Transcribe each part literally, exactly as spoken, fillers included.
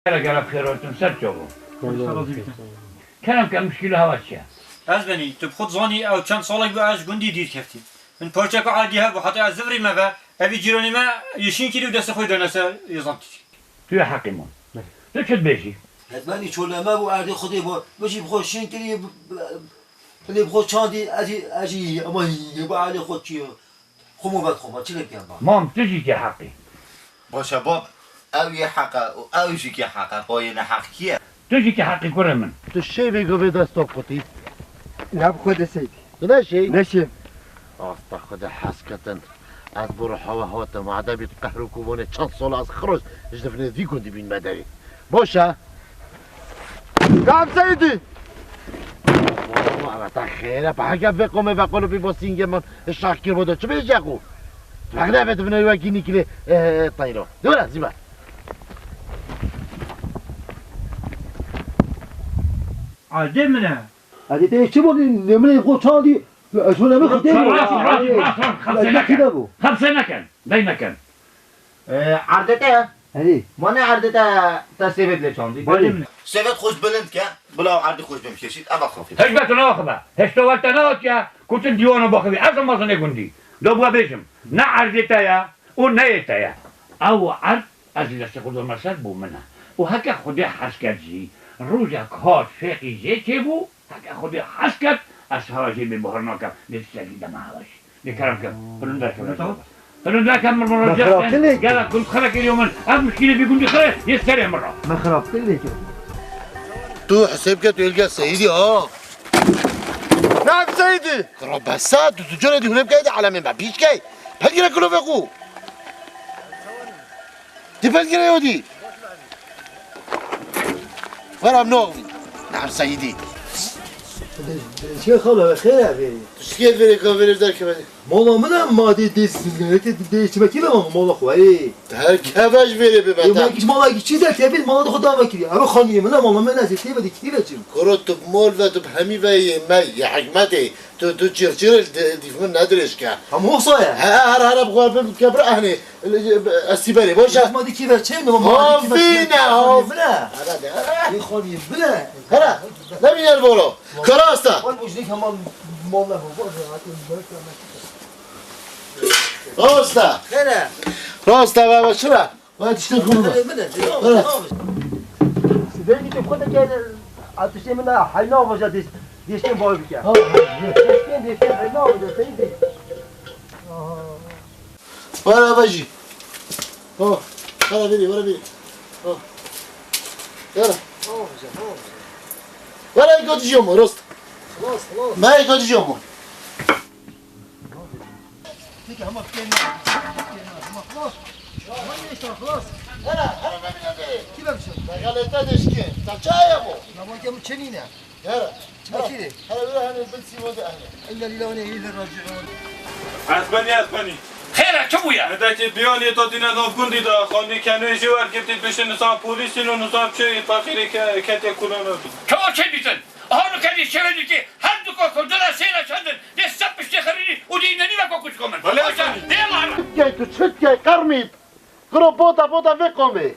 Gere gere xêrotin ser çavu. Kerem ke muşkîla hewa çi ye? Ez benî, tu bi xwe dizanî ew çend salek bû ez ji gundî dîr keftî. Min parçeka erdî hebû, heta ez zivirîme ve, evî cîranê me yê şîn kirî û destê xwe dane ser yê zantî. Tu yê heqî man. Tu çi dibêjî? Ez benî çoleme bû erdê Xwedê bû. Min jî bi xwe şîn kirî, binê bi xwe çandî, ez jî, ez jî, ama yê bu erdê xwe çi ye? Xwe movet xwe ma çi lê bikin ba? Mam, tu jî kê heqî. Baş e bab, ew yê heq e û ew jî kê heq e, ba yê neheq kî ye? Tu jî kê heqî kurê min. Tu şêvê govê dest top xwe tî. Ne bi xwe de seydî. Tu neşê? Neşê. Asta xwe de hes ketin. Ez bo reha we hatim, ade bît qehr û kovonê çend sala ez xiroş ji difinê vî gundî bînme derê. Baş e. Kam seydî? Baba, baba, te xêre, pa heke vê qomê ve qolopî bo sîngê min şax kir bo de. Çi bêje ku? Vexne ve divine wekî nîkilê, e, tayro. De were, zîba. Erdê min e. Erdê te çi bo, ne min ê xo çandî? Ez hûn em xwe tê. Rast, rast, rast, rast, xemse neke. Xemse neke. Dey neke. Ee, erdê te? Erê. Ma ne erdê te, te sêvê dilê çandî? Belê. Sêvê xwe ji bilind ke, bila erdê xwe ji bin bikêşît, eva xafî. Hej be tu naxibe. Heşta werte nehatiye, kutin dîwano baxivî. Ez mazinê gundî. Da bû bêjim. Ne erdê te ye û ne yê te ye. Ew erd, ez ji destê xwe dome ser bû min e. Û heke Xwedê hez ket jî, rojek hat fêqî jê çêbû, Heke Xwedê hez ket, ez hewa jê bê bihar nakem, lê tiştekî dema hewa jî. Lê kerem ke, firin derkeve. Tamam. Firin derkeve, min Me rojek xirabtir lê kir. Gela gund xire kiriyo min, ev muşkîlê vî gundî xire, yê serê min ra. Me xirabtir lê kir. Tu hesêb ke tu êlke Seyîdî ha. Nav Seyîdî. Kira besa, tu tu cere dî hûn bikeyî de alemê me pîç key. Pelgire kulo ve ku. Dî pelgire yo dî. Were em naxivîn. Nam Seyîdî. Çi xala, xêr e verî? Tu şikêt verê ka verê derkeve. Mala min e, ma dê dê dê çimekî ve mala xwe. Ê. Derkeve ji verê bibe. Ê, ma kî mala kî çî derkeve, mala xwe dava kiriye. Ero xaniyê min e, mala min e, zê tê ve dê kitî ve çim. Koro tu bi mol ve tu bi hemî ve yê me, yê hikmetê. Tu, tu çirçir dîv min nedirêj ke. Ama olsa ya. He, her, her, bu kadar bir kebir ehni. Esî berê, boş e. Ma dikî ver çê, ma dikî ver çê. Havîne, hav. Bile. Hadi, hadi. Xanî bile. Hele. Ne biner boro? Karasta. Wal bu jdik hemen molla bu. Rasta. Hele. Rasta baba, şura. Vay, tiştê xwe bike. Vay. Sibê gidip xwe de gel, atiştê min de hayna avaja dêş-, dêştên bav bike. Ha, ha, ha. Dêştên, dêştên hayna avaja, seyî dê. Aha. Vara vajî. Ha, vara biri, vara biri. Ha. Vara. Avaja, avaja. Vara, gotijî mo, rost. Xelas, xelas. Me gotijî mo. Peki, hema fikir ne? Hema xelas. Hema ne işte xelas. Hele, hele ne bileyim. Kî vermişim? Te galeta deşki. Ta çaya bu. Ya bak ya bu çenine. Hele. Çima kî de? Hele, hele, hele, bin sî wende hele. İnna lillahi ve inna ileyhi raciun. Esbeni, esbeni. Xêr e, çi bûye? Nedekî biyanê to tîne nav gundî de, xanî kenê jê wergirtî piştî nisan polîsîn û nisan çi faxîrê ke-, ketê kulano. Çawa çê bîtin? Aha, nu kedî şevê dikê, her du ka kurduna sêra çandin, dê sep piştê xerînî û dê nîve ka kuşko min. Belê. Hoşa, efendim. Dê var. Çi dikey tu, çi dikey, qermît? Kuro bota, bota vê qomê.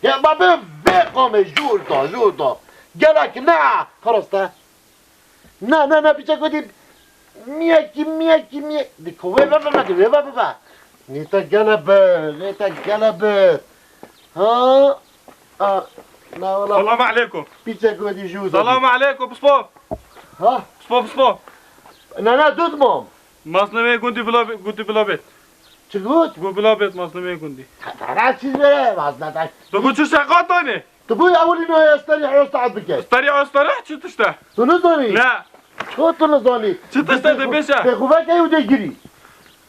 Ya, ma bi vê qomê jûr da, jûr da. Gelek ne, xeroste. Na, na, na, piçek wekî miyekî, miyekî, miyek. Diko, wê ve, ve, ve, wê ve, ve, ve. Nê te gele bir, nê te gele bir. Ha? A, na, wala. Selamu aleykum. Piçek wekî jû. Selamu aleykum, pispo. Ha? Pispo, pispo. Na, na, dut mam. Masnameyê gundî bila bê-, gundî bila bêt. Çi got? Got bila bêt masnameyê gundî. Tara çiz vere, masna ta. Tu bu çi şeqat danê? Tu bû ewilî nahê estarî heyos taet bike. Estarî, estarî çi tişt e? Tu nizanî? Ne. Ço tu nizanî? Çi tişt e de bêşe? Tê xwe veke û dê girî.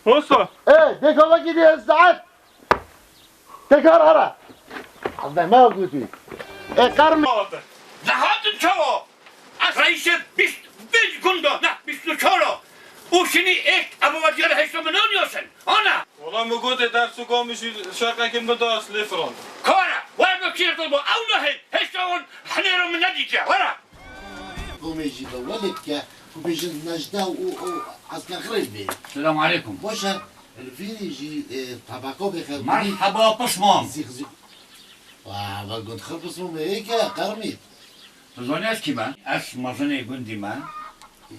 Hosa. E, dê xwe vekî dê saet. Tekrar hara. Azde me gotî. E, karmi. Nehatin çawa? Ez reîsê bîst pênc gunda, ne, bîst û çar a. Û şinî êk ebavetiyara heşta min aniyasin. Ana! Wala min gotê ders û gamî jî şeqekî min da ez lê firand. Kare, were bi kîr dilba, ew nehê, heşta wan henêro min nedîtiye, were! Komê jî be welê dike, ku bêjin nejdeh û, û esker xirêj bê. Selamu aleykum. Boş e, li vînî jî, e, tabako bê xew. Merheba, pişman. Zîx, zîx. Wa, va gund xirpis û meyê ke, qermî. Tu zanî ez kî me? Ez mezinê gundî me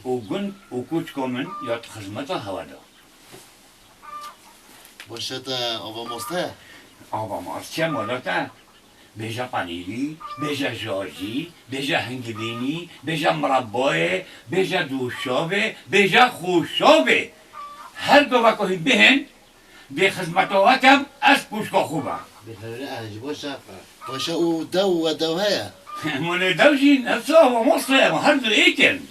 û gund û kûçko min ya di xizmeta hewe de. Baş e te ava maste? Ava maste, mala te. Bêje panîrî, bêje jajî, bêje hingivînî, bêje mirabayê, bêje dûşavê, bêje xûşavê. Her gava ku hîn bihên, dê xizmeta we kem, ez kûçka xwe be. Bi hewre ez ji bo şafa. Paşa û dew we dew heye. Mune dew jî nefsa ava maste, em her du êk in.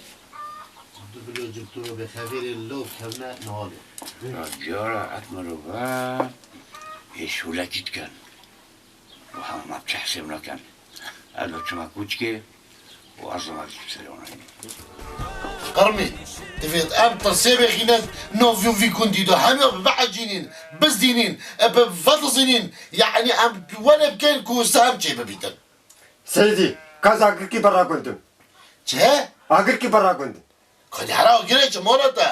Du bilo cim tu ro bi xevîrê lo kevne nihalo. Ya diyara et mirove ê şûlekî dikin. Û hema me bi çi hesêb nakin. Ez li çima kûçikê û ez zana serê wan hînî. Qirmî, divêt em tirsê bêxînin, no vî, vî gundî de hemî bi biecînîn, bizdînîn, e, bi vedizînîn. Yanî em wele bikin ku wisa em çê bibîtin. Seydî, ka ez agirkî bera gund im. Çi? Agirkî bera gund im. Ka dihera agirê çi mola te?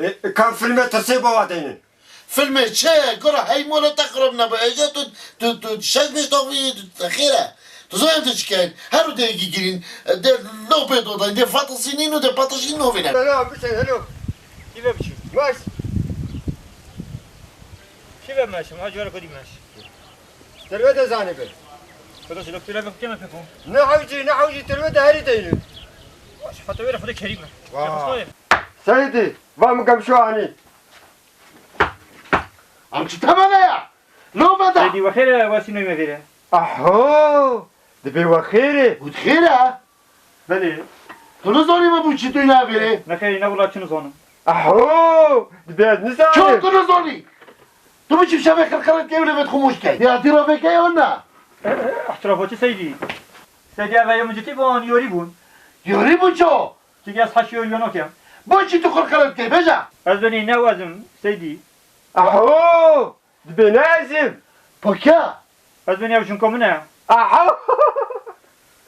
E, e, ka filmê tirsê bo wa deynin. Filmê çi? Kura hey mola te xirab nebe. Êca tu, tu, tu şeş beş daxwî, tu xêr e. Tu zanî tu çi ken? Her û dê gigirîn, dê lopê dodayîn, dê fatisînîn û dê patişîn novîne. Hello, biçin, hello. Kî ve biçin? Maş. Kî ve maş? Ma cara kodî maş. Terve de zanî be. Xweda ji doktora be keme peko. Ne hewcî, ne hewcî, terve de herî deyni. Baş, hata wêre Xwedê kerîm e. Vay. Şex Mustafa. Seydî, va min gemşo anî. Em çi temene ya? Lo veda. Seydî, we xêr e, wasî noy me vêre. Aho, dibê we xêr e. Û xêr e? Belê. Tu nizanî me bû çi tu navêrê? Nexêrî, ne wila çi nizanim. Aho! Dibê ez nizanim. Çawa tu nizanî? Tu biçî şevê xirxirê key û lê vêt xwe moş key. Ya dî ravêkey an na? E, e, Ehtirafa çi Seydî? Seydî, ev heye min citî bûn, yorî bûn. Yorî bûn çawa? Çi ez heş yorî nakem. Bo çi tu xirxirê key, bêje? Ez benî ne wezim, Seydî. Aho! Dibê ne ez im? Poke? Ez bênî ev jinka min e. Aha!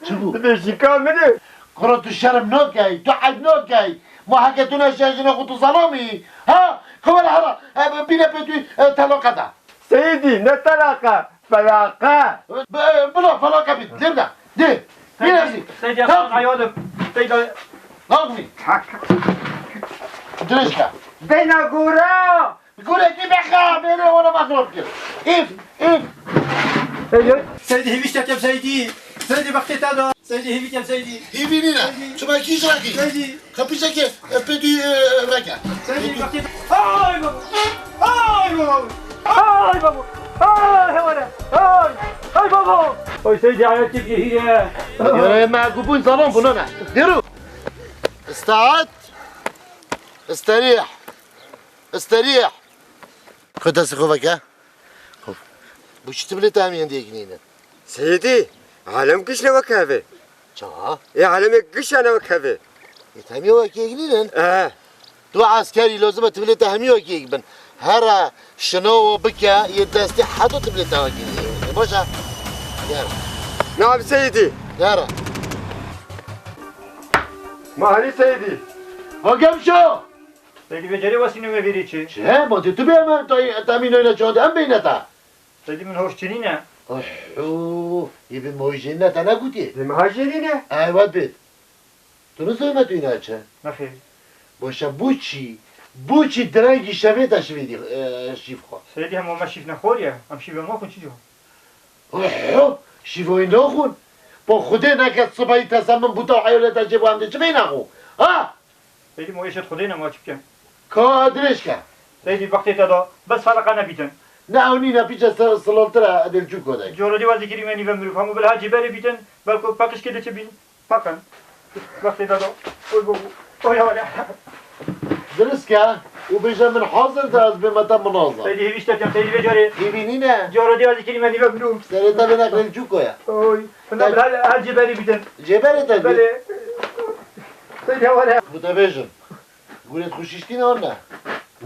Çi bû? Dibê jinka min e. Kuro tu şerm nakey, tu eyb nakey. Ma heke tu neşe jina xwe tu zalam î. Ha? Xwe were hera, e, bîne pê tu, e, telaqe de. Seyidî, ne telaqe, felaqe. Bi-, bila felaqe bît, lê bide. Dê. Bîne zî. Seyidî, Hasan, ayolum. Seyidî. Lazmî. Dirêj ke. Beyna gora. Gurekî bexa, bêrê ona maxrop kir. Îf, îf. Seydî, hêvî ştekem Seydî. Seydî, bextê te da. Seydî, hêvî kem Seydî. Hêvî nîne. Çima kî jirekî? Seydî. Kapîşekê, e, pê dû, e, veke. Seydî, bextê te. Ay babo. Ay babo. Ay babo. Ay heware. Ay. Ay babo. Oy Seydî, ayakî bir hîre. Yere me gubun zaman bunu ne? Deru. İstaat. İsterih. İsterih. Xwe destê xwe veke. Xwe. Bu çi tibilê te em yên dêginînin? Seyidî, alem giş ne wek hev e. Çawa? Ê alemê giş ne wek hev e. Ê te hemî wek yek nînin? E. Tu eskerî lozim e tibilê te hemî wek yek bin. Here şino bike yê destê hedo tibilê te wek yek bin. Ê baş e. Gel. Nabi Seyidî. Gel. Mahri Seyidî. Ho gemşo. Seydî vê carê wesî nû me vêrê çi? Çi? Ma dê tu bê me, tu, te mî noyne çand, em beyne te. Seydî min hoş çinî ne. Oho, yê bi mojê ne te ne gutiye? Bi mojê ne? Ay, wat bêt. Tu nizanî me tu îna çi? Nexêr. Boşa bu çi? Bu çi direngî şevê te şivê dî, e, şîv xwe? Seydî hema me şîv nexwariye, em şîvê me xwin çi cihon? Oho, şîvoyî naxwin. Po Xwedê neke sibayî te ser min bûta û eyolê te jê bo em dê çi beyna xwe? Ha? Seydî mo êşet Xwedê ne ma çi bikin? Ka dirêj ke. Seydî bextê te da, bes feleqe nebîtin. Ne ew nîne pîçe se-, silaltir e, edê li çûko de. Corodî wezî kirî me nîve mirov. Hemû bil ha cîberê bîtin, belko paqişkê de çi bîn? Paqin. Bextê te da. Oy babo. Oy hawale. Dirist ke û bêje min hazir de ez bê me te minaza. Seydî hêvî ştekem, Seydî vê carê. Hêvî nîne. Corodî wezî kirî me nîve mirov. Serê te bêne qirêl çûko ye. Oy. Hina bil ha, ha cîberê bîtin. Cêberê te bî. Belê. Seydî hawale. Bu te bêjim. Gurê xwe şiştîne an ne?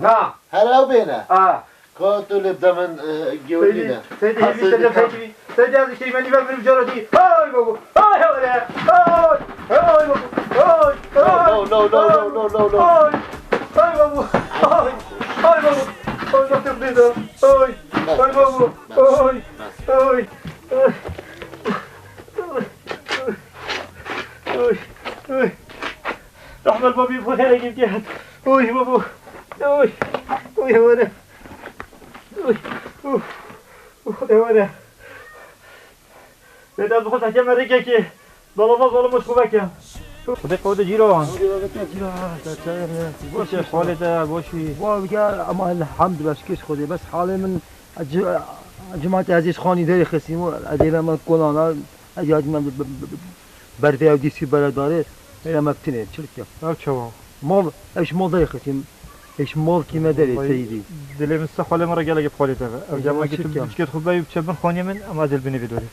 Na. Her ew bêne. A. Ka tu lê bide min, e, gewrî ne. Seydî, Seydî, Ha, hêvî Seydî, ştekem, ka- Seydî. Seydî, ez keyme nîve min cara dî. Hay babo. Hay hewre. Hay. Hay babo. Hay. No, no, no, no, no, no, no, no. Hay. Hay babo. Hay. Hay babo. Hay babo. Hay. Hay babo. Hay. Hay. Rahmet babî, bu hele git gel. Oy babo. Oy. Oy, were. Oy. Uf. Uf, de were. Dede, bi xwe tehkeme rêkekê. Dalava zalim û xwe veke. Xwedê qewde cîra wan. Boş ver, xalê te, boş ver. Wa gel, ama elhamdülillah, şikir Xwedê. Bes halê min, ci-, cimatê ezîz xanî derê xistî, ez ê me kolana, ez ya me bervê ew dîsî beredarê, ê me bitinê, çilik ya. Ev çawa? Mal, eş mal derê xistî, eş mal kî me derê, Vallahi seyîdî. Dilê min se xalê min re gelek xalê te ve. Ev Ey, cema çilik gittim ya. Biçket xwe beyî biçe bin xaniyê min, ama ez ê li binê vê dorê.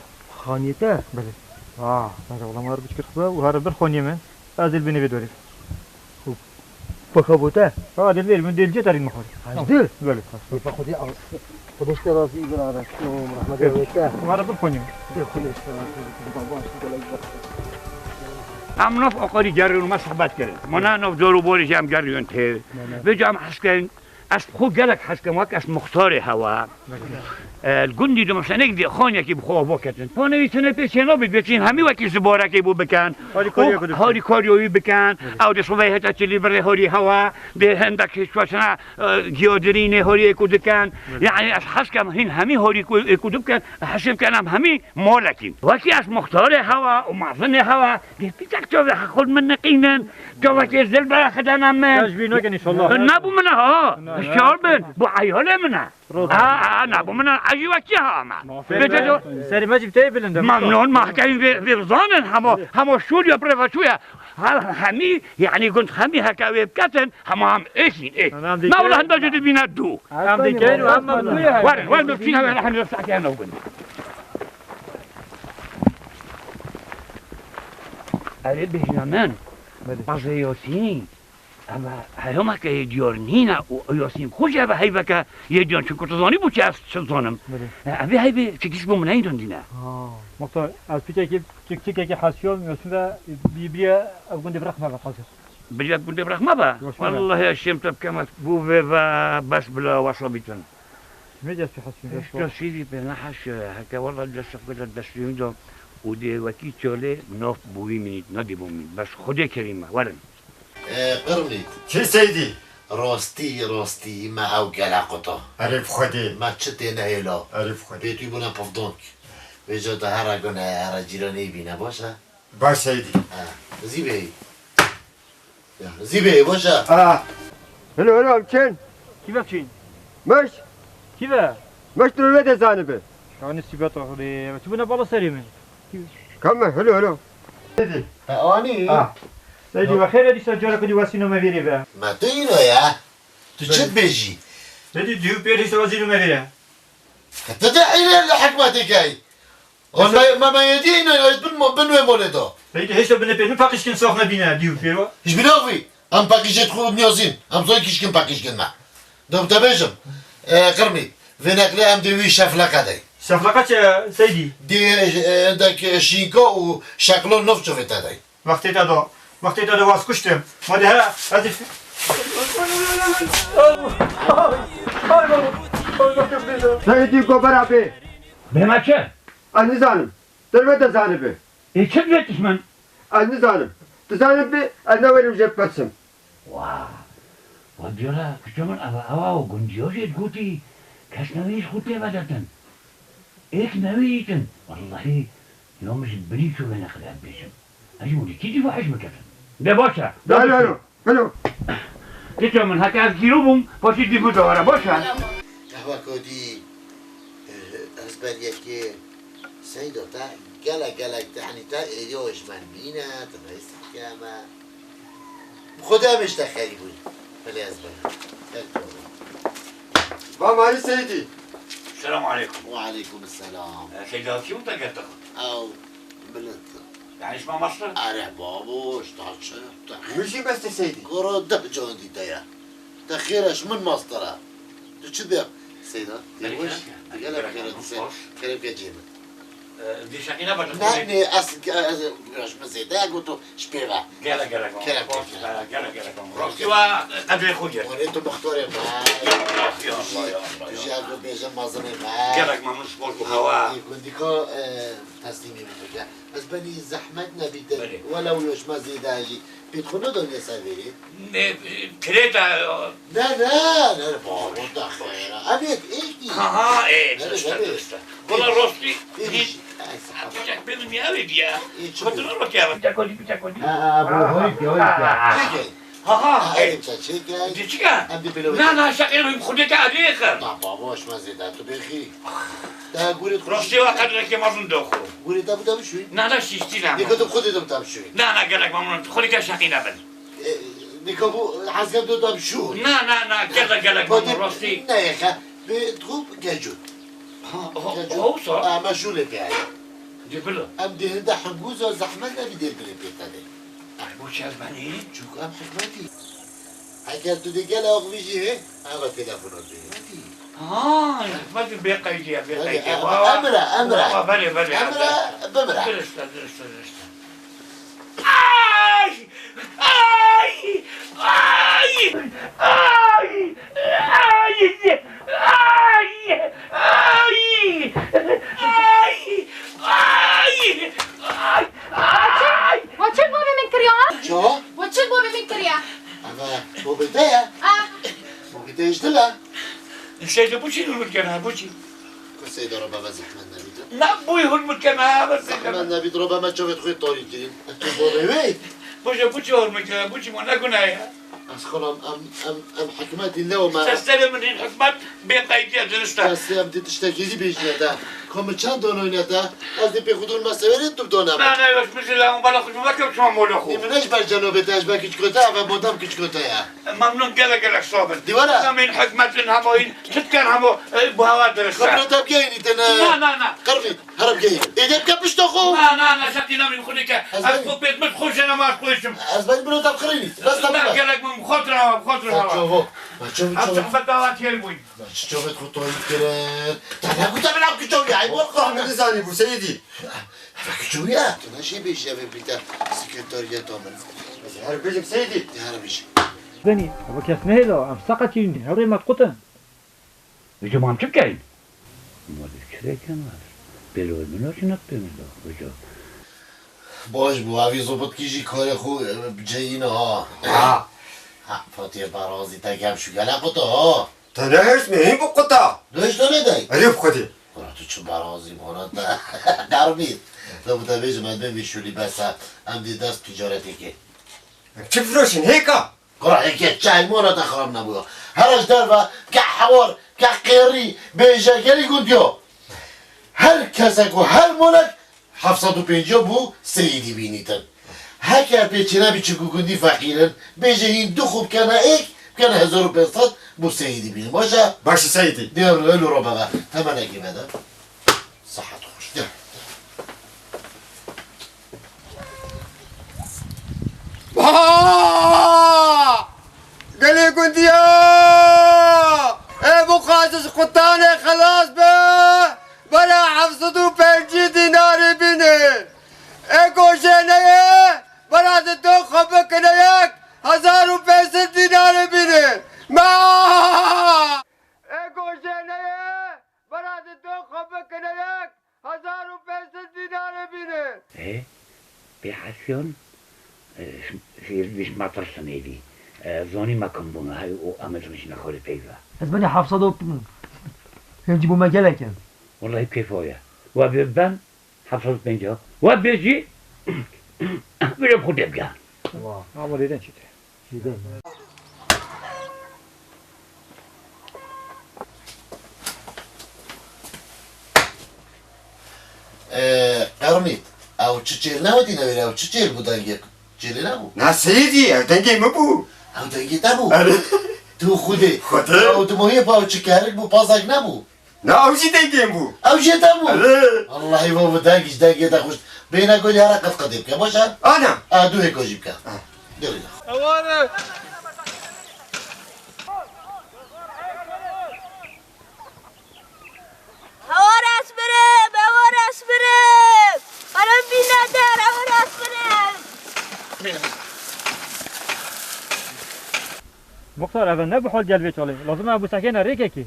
Xaniyê te? Belê. Ah, bence olamar biçket xwe ve, û her bir xaniyê min, ez ê li binê vê dorê. Paka bote? Ha, dil verim, dil cetarî mi xwar. Hajdî? Belê. Ê, pa Xwedê al. Xwedê işte razî bin ara. Rahmet eylesin. Mara bir konuyu. Ê, Xwedê işte razî bin. Baba, işte böyle bir. Em naf aqarî gerin û me sohbet kirin. Mana nav dor û borî jî em geriyon tê. Vêca em hes kirin, ez xwe gelek hes kirim, wek ez muxtarê hewa. E, li gundî de mesela nek dê xaniyekî bi xwe ava ketin. Panewî tune pê çê nabît, bêçîn hemî wekî zibarekê bû bikin. Harîkariyê ku dikin. Harîkariyê wî bikin. Ew dê sovê heta çilî birê harî hewa, dê hindek şaşina, e, giyadirînê hariyê ku dikin. Yani ez hez kem hîn hemî harî ku, ku dikin, hesib ken em hemî malekîn. Wekî ez muxtarê hewa û mezinê hewa, dê pîtek çavê xwe min niqînin. Çavekê zil beraxidana min. Ez jî nakin inşallah. Nebû min e ha. Hişyar bin. Bu eyalê min e. Ha, ha, ne, bu min e, ez jî wekî ha ama. Bêje do- Serê me jî bi te yê bilind e. Memnun, ma hekayî vê, vê bizanin, hemo, hemo şûr ya birê ve çûye. Ha, hemî, yani gund hemî heka wê biketin, hema em êkîn, êk. Em dê Ne wala henda jî dibîne dû. Em dê keyr û em memnun. Werin, werin, dur çîn, hemen, hemen, sakin ol gund. Erê bêjna min. Belê. Bazê Yasîn. Eva heyameke yê diyar nîne û Yasîn xwe jî eve heyveke yê diyar, çunku tu zanî bû çi ez çi zanim. Belê. E, evê heyvê çekiş bû min neyî dundîne. Ha. Muxtar, ez piçekî çik-, çikekî hesiyam, Yasîn ve bî-, bîye ev gundê birexme ve qazir. Bîye gundê birexme be? Yasîn ve. Wallahî ez şêm te bikeme bû vê ve bes bila wasa bîtin. Çimê dest pê hesiyam, dest Hiç pê. Kesî pê neheşe, heke walla dest xwe de destî da û dê wekî çalê naf bûyî minît, nadî bû min. Bes Xwedê kerîm e, werin. Ê, Qirmît. Çi Seydî? Rastî, rastî, me ew gele quta. Erê bi Xwedê. Me çi tê nehêla. Erê bi Xwedê. Bê tu bûne pivdonk. Vêca de here gune, here cîranê bîne, baş e? Baş Seydî. Ha, zî bê. Ya, zî bê, baş e? Ha. Hilo, hilo, em çin. Kî ve çin? Meş. Kî ve? Meş tu ve de zanibi. Şanî sîbet axirê. Tu bûne bala serê min. Kame, hilo, hilo. Seydî. Ha, anî? Ha. Seydî, we xêr e dîsa careke dî wesîno me vêrê ve. Me tu îno ya? Tu çi dibêjî? Seydî, dî û pêr hîsa wezîno me vêre. Te de îne li hikmetê key. On me, me, me yedî îne, bin mo-, bin wê molê do. Seydî, hêşta binê pêr min paqîşkin sax nebîne, dî û pêr wa. Hiç binaxvî. Em paqîşê xwe niyazîn. Em zay kişkin paqîşkin me. Dom te bêjim. E, Qirmî. Vê neqlê em dê wî şefleqe dey. Şefleqe çi, Seydî? Dê, e, dek şînka û şeklo nov çovê te dey. Wextê te da. Wextê te da waz kuştim. Ma de he, ez Seydî, go bera bê. Bême çi? Ez nizanim. Derve de zanibi. Ê çi dibe tişmin? Ez nizanim. Tu zanibî, ez nawerim jê pesim. Wa! Wa diyara, kuşa min eva, ewa o gundiya jê digotî, kes newî ji xwe tê vedetin. Êk newî îtin. Wellahî, ya min ji binî çû vê neqlê ez bêjim. Ez ji wî kî jî fahiş biketin. De baş e. De Alo, baş e. Alo, alo. Kêça min, heke ez gîro bûm, paşî dî min de were, baş e. Qehwe kodî, eh, ez ber yekê Seyda te gelek gelek te, henî te êriya ji me bîne, tu rêz dike me. Bi Xwedê em ê ji te xerîb bûn. Belê ez bim. Gel ku. Ba Malî Seydî. Selam aleykum. Ve aleykum selam. E, Seyda, kim te geldi? Ew, milet. Yani şma mastir? Are babo, işte çi? Min jî beste Seydî. Koro de bi can dî te ya. Te xêr e, ji min mastir e. Tu çi diya? Seyda, te Belê, weş, kerem, te gelek kerem, xêr e, kerem, tu ser, hoş. Kerem ke cê min. Ee, dîşekî ne bacım? Ne, ne, ez, ez, ez, ez, ez, ez, ez, Gelek, gelek, Kerem, hoş, kerem. Gelek, gelek, hoş. Rastî wa qedrê xwe gir. Orê tu muxtarê me. Ya, ya, ya, ya, ya. Ji ez bêjim mezinê me. Gelek memnun spor bu hava. Gundîka, e, Teslîmî min bike. Ez benî zehmet nebîtin. Belê. Welew yoşma zêde jî. Pêt xwe nodoniye ser vêrê. Ne, kirêta. Ne, ne, ne, baba, wenda xwe ya. Em yek êk dî. Ha, ha, ê, Belê, dirist e, belê. Dirist e. Wela rostî, Ê, hîn. Ê, Ancak benim ya, ev ya. Ê, çi Kadına bak ya. Bir dakika, bir dakika. Ha, ha, bu hoyuk ya, hoyuk ya. Çekil. Ha, ha, Ha, ê. Elim sen çekil. Diçika? Em de böyle Na, na, şakên xwedê te aliyê xim. Na, baba, hoş ma zêde, tu bêxî. Daha gurî Rostî wa qedrekê mezin doxo. Gurî te bu da bişûy. Na, na, şiştî na. Niko tu xwedê de bu da bişûy. Na, na, gelek memnun. Xwedê te şaqî nebin. E, niko bu hezkem tu da bişûy. Na, na, na, gelek, gelek memnun, rostî. Ne yeke. Bi tu gecu. Ha, ha, Gecu. Olsa. Ama şule piyaya. Di bilo. Em dihinde hingûza zehmet ne bi dêr birê pê te de. Ay, bu çel benî? Çünkü em hikmetî. Heger tu dê gel axivî jî hê, eva telefona bê. Hikmetî. Ha, hikmetî bê qeydiye, bê Belê, qeydiye. em-, Wa, wa. Emre, emre. Wa, wa, belê, belê, Emre, emre. bimre. Dirist e, dirist e, dirist e. Ay! Ay! Ay! Ay! Ay! Wa çi, wa çi li babê min kiriya, ha? Çawa? Wa çi li babê min kiriya? Eve, bobê te ye. Ah. Bobê te ji dil e. Seyde bu çi hurmet kena, bu çi? Ku Seyde re baba zehmet nebîtin. Na bu hurmet kena, ha, bes Zehmet nebît re baba çavêt xwe tarî kirin. Tu bobê wê? Bu çi, bu çi hurmet kena, bu çi, ma ne gunah ya? Ez xwe em, em, em, em hikmetî lew me. Seslere min hîn hikmet bê qeydiye dirist e. Ez em dê tiştekî jî bêjine te. Ku min çend donoyne te, ez dê pê xwe dûn me severê tu dona me. Na, na, yoş min jî lewm bala xwe ji me ke çima mola xwe. Nî min ne ji ber cenobê te, ji ber kiçiko te, eve modem kiçiko te ye. Memnun gelek gelek sabin. Dîwara. Em hîn hikmet in hemo hîn, çi dikin hemo, e, bu hewa dirist e. Xwe biro te bigeyînî te ne. Na, na, na. Qirmît. Here bigeyî. Êdî bike pişta xwe. Na, na, na, şaqî nabî xwe dike. Ez Ez benî. xwe pêt min xwe jene ma xwe şim. Ez benî biro te biqirînî. Bes te Na, bibe. Gelek min xwe tira, xwe tira. Çavo. Ma çavo, Ev çavo. Sohbet dawa têr bûyn. Ma çi çavêt xwe toyî kirin. Te ne gote min ev kiço ya, ay bor. Wah, min nizanî bû, Seyîdî. Ev kiço ya. Tu ne jê bêjî ev bîte sekreteriyeta min. Ez her bêjim, Seyîdî. De here bêjî. Benî, ev kes nehêla, em seqetîn, herê me qutin. Vêca ma em çi bikerîn? Ma dê çi bikin? Bêlo min o çi nat pê min da. Vêca. Baş bû, evî zobitkî jî karê xwe, e, bi ceyî ne ha. Ha. Ha, Fatihê Berazî te gem şu gelek quta ha. Te ne hêrs me hîn bi quta. Döş döne dey. Erê bi Xwedê. Kura tu çi Berazî bana te. Derbît. Te bi te bêjim ez bê vî şulî bes e. Em dê dest ticaretê kê. Çi firoşin hêka? Qur'anê ke çay mona te xirab nebûya. Her ji derve ke hewar, ke qêrî, bêje gelî gundiyo. Her kesek û her monek heft sed û pêncî bû seyîdî bînîtin. Heke pêçîne bî çi ku gundî feqîr in, bêje hîn du xwe bikene êk, bikene hezar û pênc sed bû seyîdî bînin. Baş e? Baş e seyîdî. Dê elo ro bebe. Temenekî vede. Sihet xweş. De. Ha! Gelê gundiya! Ê bixwaze ji qutanê xelas be, bera heft sed û pêncî dînarê bîne. Ê gojê neyê, bera di do xwe bikine yek, hezar û pênc sed dînarê bîne. Ma! Ê gojê neyê, Bera di do xwe bikine yek, hezar û pênc sed dînarê bîne. Ê, bê hesiyan, e, hêrî dîş me tirsin êdî. E, zanî me kim bûne, hey, û em ê dimijîne xwe li pey ve. Ez benî heft sed û pêncî bû me gelek in. Wellahî kêfa ye. We bê ben heft sed û pêncî. We bê jî, bê xwe dê bike. Wa, ama lêden çi te? Ee, Qermît, ew çi çêl newetî newêre, ew çi çêl bû dengê çêlê nebû? Na Seyîdî, ew dengê min bû. Ew dengê te bû? Erê. Tu Xwedê. Xwedê. Ew tu mohiyê pa ew çi kerik bû, pazek nebû? Na, ew jî dengê min bû. Ew jî te bû? Erê. Wellahî va bi deng ji dengê te xweş. Bêhna golî here qet qetê bike, baş e? Ana. A, duhê golî bike. Ah. Gelî. Eware. Eware ez birim, eware ez birim. Karim bîne der, eware ez birim. Muxtar, ev ne bi hal gel vê çalê. Lazim e bu sekene rêkekî.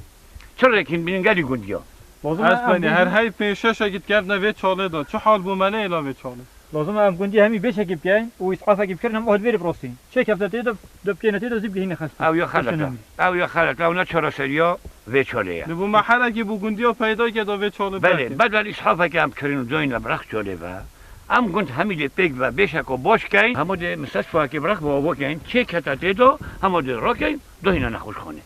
Çi rêkîn bînin gelî gundiya? Lazim e Ez em peynî her gundî, hey pênc şeşekî dikevne vê çalê de. Çi hal bû me neyê la vê çalê? Lazim e em gundî hemî bêşekî bikeyn û îsafekî bikerin, em alî vê rê bi rastî. Çê kefte tê de, de bikeyne tê de zî bigihîne xelkê. Ew ya xelet e. Ew ya xelet e. Ew ne çareseriya vê çalê ye. Li bû me herekî bû gundiya peyda ke da vê çalê Belê, berdê. Bedel îsafeke em kirin û doyne biraq çalê ve. Em gund hemî dê pêk ve bêşeko baş keyn. Hema dê mistesfakê biraq ve ava keyn. Çê kete tê de, hema dê rakeyn, doyne nexweşxanê.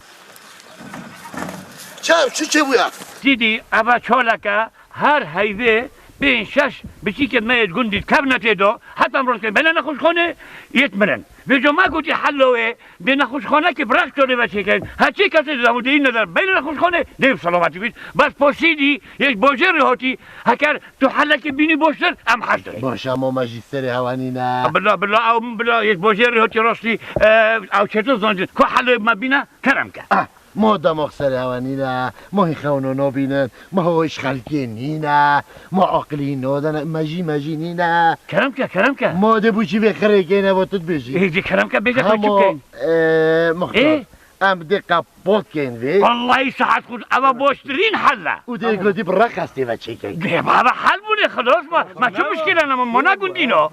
Çav, çi çêbûya? Dîdî, eva çaleke her heyvê pênc şeş biçîkê me yê gundî kevne tê de, heta em rojkê bêne nexweşxanê, yê mirin. Vêco me gotî helo wê, dê nexweşxanekê bi rex çolê ve çêkeyn. Heçê kesê de hemû dê yî neder bêne nexweşxanê, dê bi selametî bît. Bes posîdî, yê ji bojêrê hatî, heker tu helekê bînî boştir, em hez dirê. Baş e, ama me jî serê hewa nîne. Bila, bila, ew bila, yê ji bojêrê hatî rastî, e, ew çêtir zandin. Ku helê me bîne, kerem ke. Ah, Ma demax serê hewa nîne, ma hîn xewno nabînin, ma hawayî ji xelkê nîne, ma aqilî nadene, me jî, me jî nîne. Kerem ke, kerem ke. Ma dê bû jî vê xirê keyne, va tu dibêjî. Ê, dê kerem ke, bêje xwe çi bikeyn? E, muxtar, Ê? Em dê qepot keyn vê. Wallahî saet xwe, eva boştirîn hel e. Û dê gotî bi reqestê ve çêkeyn. Dê baba hel bûne, xilas ma, ma çi muşkîl e, ma, ma ne gundîn o.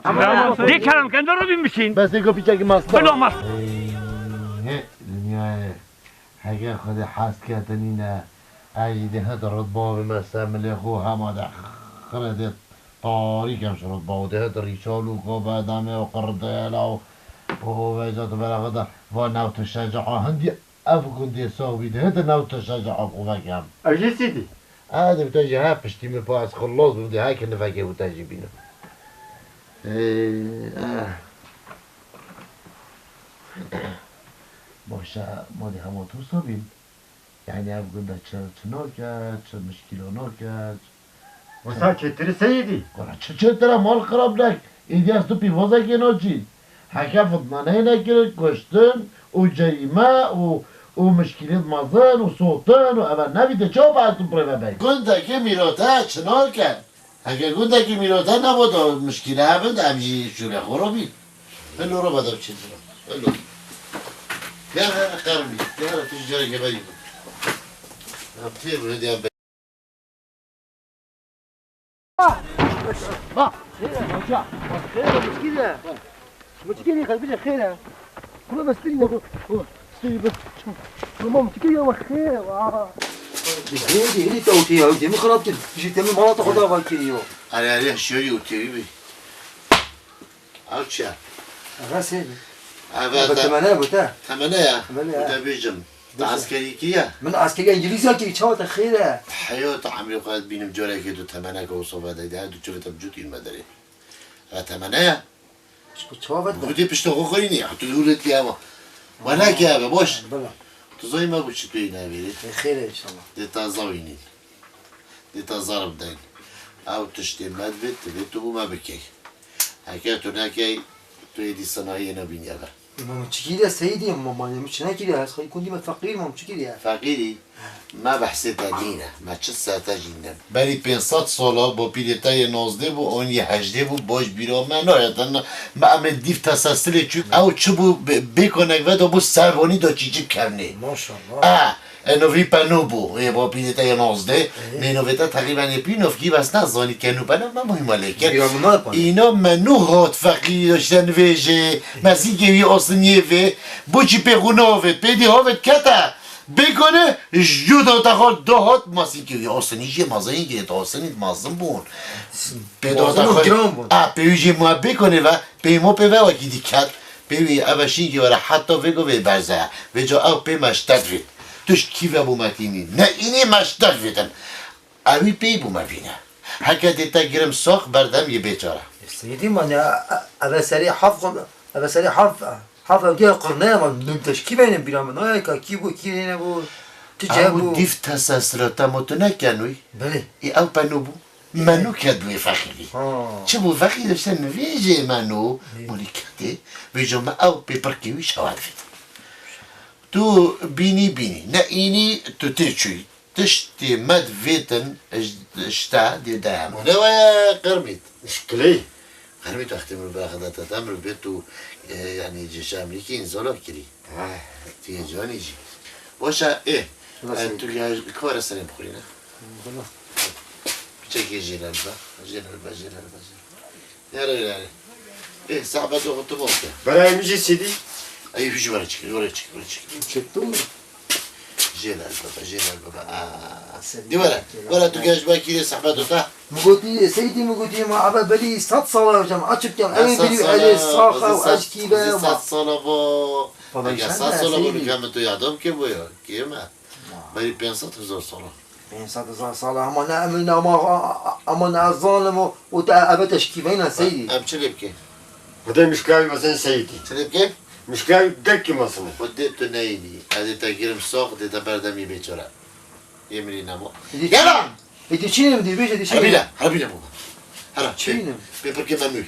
Dê kerem ke, de robîn bişîn. Bes dê go pîçekî masta. Bila mast. Ê, he, dinyayê. Heke Xwedê hez ketinîne, ez jî dê hit rutba bime ser milê xwe, hema de xire dê tarî kem ji rutba û dê hit rîçal û kobedame û qirdêla û, û veca tu bera xwe de va newt û şeca hindî ev gundê sax bî, dê hit newt û şeca xwe vekem. Ev jî sîdî. E, dê bi te jî he piştî min pa ez xilas bim, dê heke nivekê û te jî bînim. Ê, eh. Baş e, ma dê hema tu sabîn. Yani ev gunda çi, çi nake, çi mişkîla nake, çi Wisa çêtir e seyîdî? Kura çi çêtir e, mal xirab nek. Êdî ez tu pîvazekê naçîn. Heke fitnaneyê nekirin, kuştin û cerîme û, û mişkîlêt mezin û sotin û eve nebî de çawa be ez tu bi rê ve bey? Gundekê mîrote çi nake? Heke gundekî mîrote nabo da mişkîle hebin, em jî şûrê xwe robîn. Helo roba da biçin. Helo. Gel hele qermî. Gel hele tu ji carekê berî bin. Em tê bi hediya be. Bak. Hoca. Hoca. Hoca. Muçkî ne? Xeyr e. Kuma mestirî ne? Stûyî bi. Kuma muçkî ya xeyr e. Hêdî, hêdî te û tê ya, tê min xirab kir. Ji tê min mala te xwe dava kiriyo. Are, are, şiyarî û têwî bî. Ew çi ye? Eve sê bi. Eve Eve te-, temene bu te. Temene ya. Temene ya. Bu te bêjim. Te eskerî kiriye? Min eskerî Îngilîz ya kiriye, çawa te xêr e? Heyo te emrê xwe ez bînim carekê tu temeneke wisa vedeyde, her du çivê te bi cût îlme derê. Eve temene ya. Çi-, çawa vet be? Xwedê pişta xwe xwînî, tu hûr et ki eva. Wele ki eve, boş. Bila. Tu zayî me bû çi tu yî nevêrî? Ê, xêr e inşallah. Dê te zawînîn. Dê te zar bideyn. Ew tiştê me divê, divê tu bû me bikey. Heke tu nekey, tu êdî sinahiyê nebînî eve. Mam çi kiriye seyîdî, ma, ma, ma çi nekiriye, ez xeyî gundî me feqîr, mam çi kiriye? Feqîrî? Me behsê te nîne, me çi ser te jî nîne. Berî pênc sed sala bapîrê te yê nozdeh bû, an yê hejdeh bû, baş bîra me nayê te na-, me em ê dîv tesesilê çû. Ew çi bû, bê-, bêkonek ve de bû servanî de çîçî kevnê. Maşallah. E, e, novî peno bû, ê bapîrê te yê nozdeh, Ê. Nê novê te teqrîben yê pî novkî bes ne zanî kenû peno me muhîma lê kir. Bîra min nayê pano. Îna me nû hat feqîrî de işte nivêjê, mesîkê wî asiniyê vê, bû çî pê xwe navê, pê dî havê kete. Bêkone, ji cû de te xwe do hat, masînkê wî asinî jê mezin, yê te asinî mezin bûn. Pê do te Mezin û xwe, giran bûn. A, pê wî jê ma bêkone ve, pê mo pê ve wekî dî ket, pê wî eve şînkê were heta vê go vê berze. Vê ca ew pê me ji te divêt. Tu ji kî ve bû me tînî? Ne înî me ji te divêtin. Ewî pê bû me vîne. Heke dê te girim sax berdem yê bêçare. Seyîdî ma ne, eve serê haf, eve serê haf, haf ew gel qirneye ma, min te ji kî veyne bîra min? Ay ka kî bû, kî nêne bû? Çi ceh Ew bû? Dîv tesesira te ma tu ne kenûy? Belê. Ê ew peno bû. Menû ket wê fexîrî. Ha. Çi bû fexîr işte nivêjê menû, Ê. Mûlî ketê, vêjo me ew pê pirkê wî şewa divêt. Tu bînî bînî, ne înî tu tê çûyî. Tiştê me divêtin ji, ji te dê de heme. Ne waya Qermît? Ji kilê. Qermît wextê min biraxida te, te min bê tu, e, yani cêşa Amerîkî înzala kirî. Ha. Tu yê canî jî. Baş e, ê. Nasıl? E, tu ya kare serê bixurîne. Çekê jêler be, jêler be, jêler be, jêler. Yare, yare. Ê, sehbet oxu tu bol ke. Berayê min jî sêdî. Ey, hûj were çik, were çik, were çik. Çektim mi? Jêler bebe, jêler bebe. Aa. Di were, were tu geş be kîrê sehbet ota. Min gotî, Seydî min gotî, ma eve belî sed sala hocam, açık ya. Eve belî, eve saxa, eşkî be, ma. Sed sala bo. Eger sed sala bo, nûke min tu yadam ke bo ya, kê me. Berî pênc sed hezar sala. Pênc sed hezar sala, ama ne emin, ama, ama ne ez zanim û, û te eve teşkîveyna Seydî. Em çi lê bikê? Xwedê mişkayî mezin Seydî. Çi lê bikê? Mişkayî gelkî mezin e. Xwedê tu neyînî. Ez ê te girim sax, dê te berdemî bêçare. Yê min î nema. Êdî çi? Gela! Êdî çi ne bidî, bêje dî çi ne? Herbîle, herbîle bû. Hera, çi ne? Pê pirkê memûrî.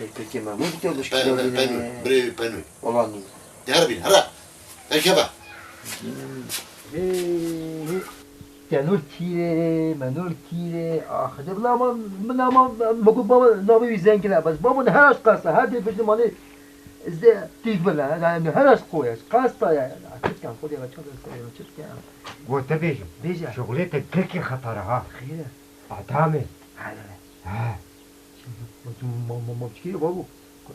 Ê, pekê me, bu bitiyor da şu Pe-, pe-, penû, birê penû. Olan değil. Derbin, hera. Erkebe. Hey, hey. Tenur kîre, menur kîre. Ah, de bila ama, min ama, mego baba, nabi bir zengin ha. Bas baba ne her aşk kalsa, her de pişti mali, izde tig bila, yani her aşk koyar. Kalsa yani. Açıkken, koyar, açıkken, açıkken. Go te bêjim. Bêje. Şuxulê te gelkî xeter e ha. Xêr e. Adamê. Hadi. He. Ma, ma, ma, ma, çi babo?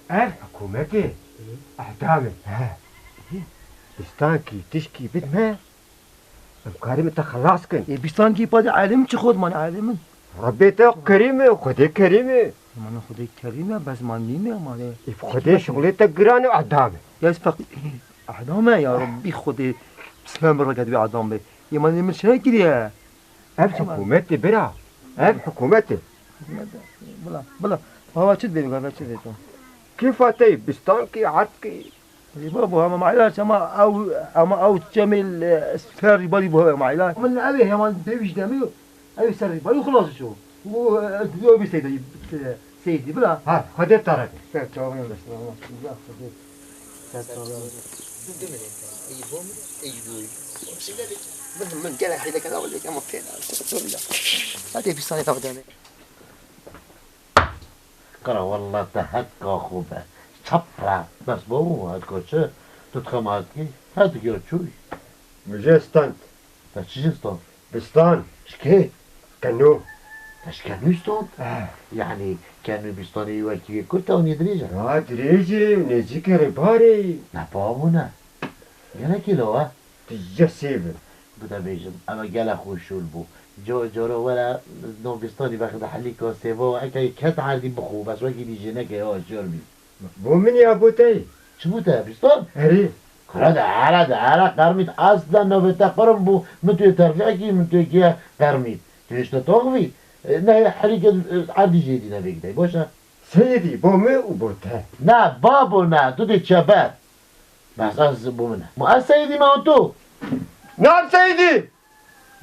Ev hikûmetê. Hı. Ehdamê. He. Hı. Bistankî tişkî bidme, em karî min te xelas kin. Ê, bistankî pa de elim çi xod man elim min? Rabbê te kerîm e, Xwedê kerîm e. Mana Xwedê kerîm e, bes man nîme, ma de. Ê, Xwedê şuxulê te giran e, ehdam e. Ya ez feq-, ehdam e, ya Rabbî Xwedê, pismem reket wî ehdam be. Ê, ma min şerekiriye. Ev hikûmet e bira. Ev hikûmet e. Bila, bila. Baba çi dibê, baba çi dibê to? Kêfa te yê, bistankî, erdkî. Ê babo, hema ma îlaç, hema ew, hema ew çemê, e, serrî barî bo hema ma îlaç. Min ev ê heman pêwîş demê, ew serrî barî xilas ço. Û, e, ew bî Seydî, e, Seydî, bila. Ha, Xwedê te re be. Ser çavan de, selamet. Bila, Xwedê. Ser çavan. Min, min gelek hêleke da wele ama pê da. Hadi bir saniye daha dene. Kara walla te hetka xwe be. Çap re. Bes bo hetka çi? Tu dixema hetkî? Hetkî ya çûyî. Min jê stand. Te çi jê stand? Bistan. Ji kê? Kenû. Te ji kenû stand? Eh. Yanî kenû bistanê wekî wê kurt e û nê dirêj e? Na dirêj e, nêzîkê rêbarê. Ne babo ne. Gelekî law e. Tije sêv e. Bide bêjim, eve gelek xweşûl bû. Ca-, cara were, no bistanî vexde helîka sêva û eke ket erdî bixwe, bes wekî dî jê neke ya car bî. Bo min ya bo te? Çi bû te, bistan? Erê. Kura de, here de, here qermît, asla navê te qirm bû, min tu yê terfiqekî, min tu yê kiye qermît. Tu yê ji te taxivî? E, ne, herî ke, e, erdî jê dî nevê gidey, baş e? Seyidî, bo min û bo te. Ne, babo ne, tu dê çeber. Bes ez bo min e. Ma ez seyidî me û tu? Nam seyidî!